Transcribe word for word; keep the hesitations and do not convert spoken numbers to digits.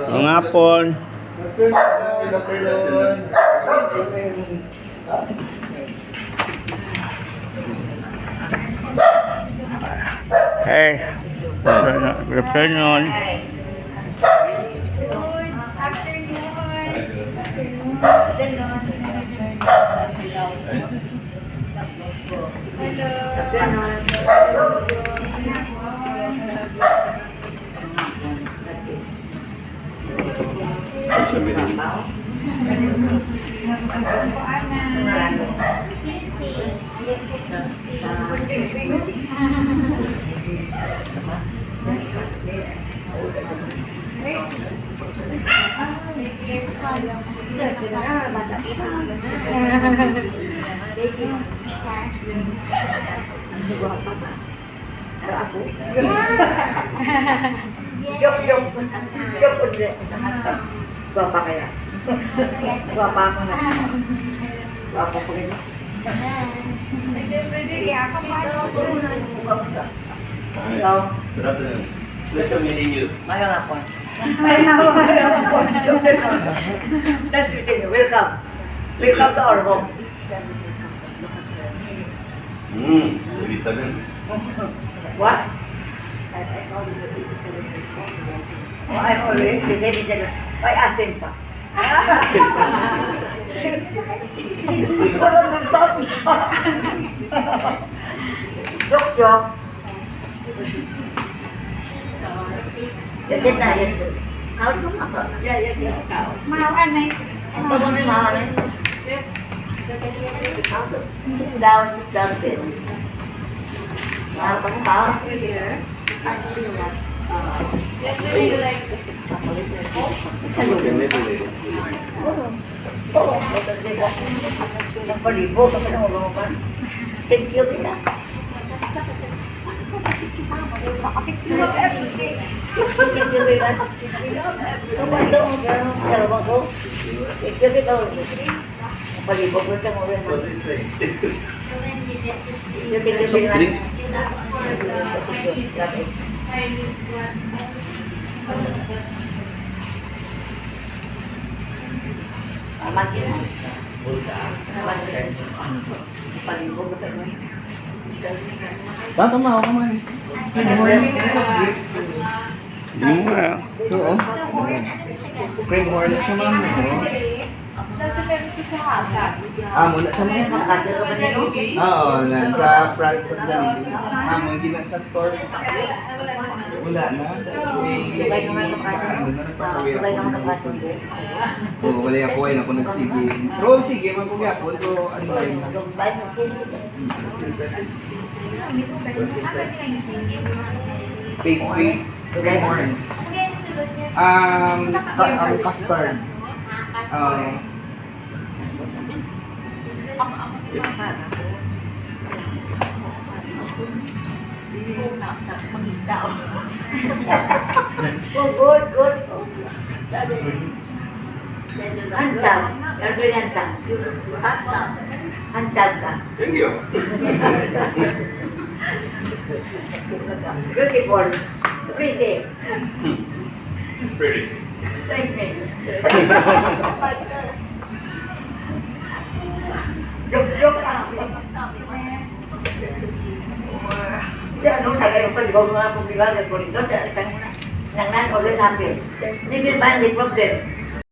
Mga hapon. Hey. Good afternoon. Joke, joke. Joke ulit. Gwapa kaya? Gwapa ako na. Gwapa ko rin. Ikaw? Good afternoon. Pleasure meeting you. Mayong hapon. Nice to meet you. Welcome. Welcome to our home. Mm, Elizabeth. What? Oh, I'm already, si David Jagan. May asin pa. Joke, joke. Yes, it is. Kaon mo ako. Yeah, yeah, yeah, kaon. Maawa na eh. Ang bago na yung maawa na eh. Sit down, sit down, sis. Maawa pa mo, maawa. Nagpalibo ka pa ng ulo ka. Thank you, Rina. Thank you, Rina. Thank you, Rina. Palibog mo sa mga. Soft drinks? Palibog mo sa mga. Tama, tama, ako man. Ano mo na? Oo. Cream horn siya, ma'am. Oo. Ah, muna siya, ma'am. Oo, na, sa front sa lang. Ah, muna gina sa store. Wala na. May, ano na, nagpasaway ako. Oo, wala ako, wala ako nagsige. Pero sige, man ko gyapon, pero ano rin. Pastry. Cream corn. Um, ka-, ang custard. Ah. Oh, good, good. Handsome. You're very handsome. Handsome ka. Thank you. Beautiful. Pretty. Pretty. Thank you. Joke, joke lang. Siya, ano, sa kayo pa, di ba, mga problema, nagkulitan, siya, isang nang nan, always happy. Never mind the problem.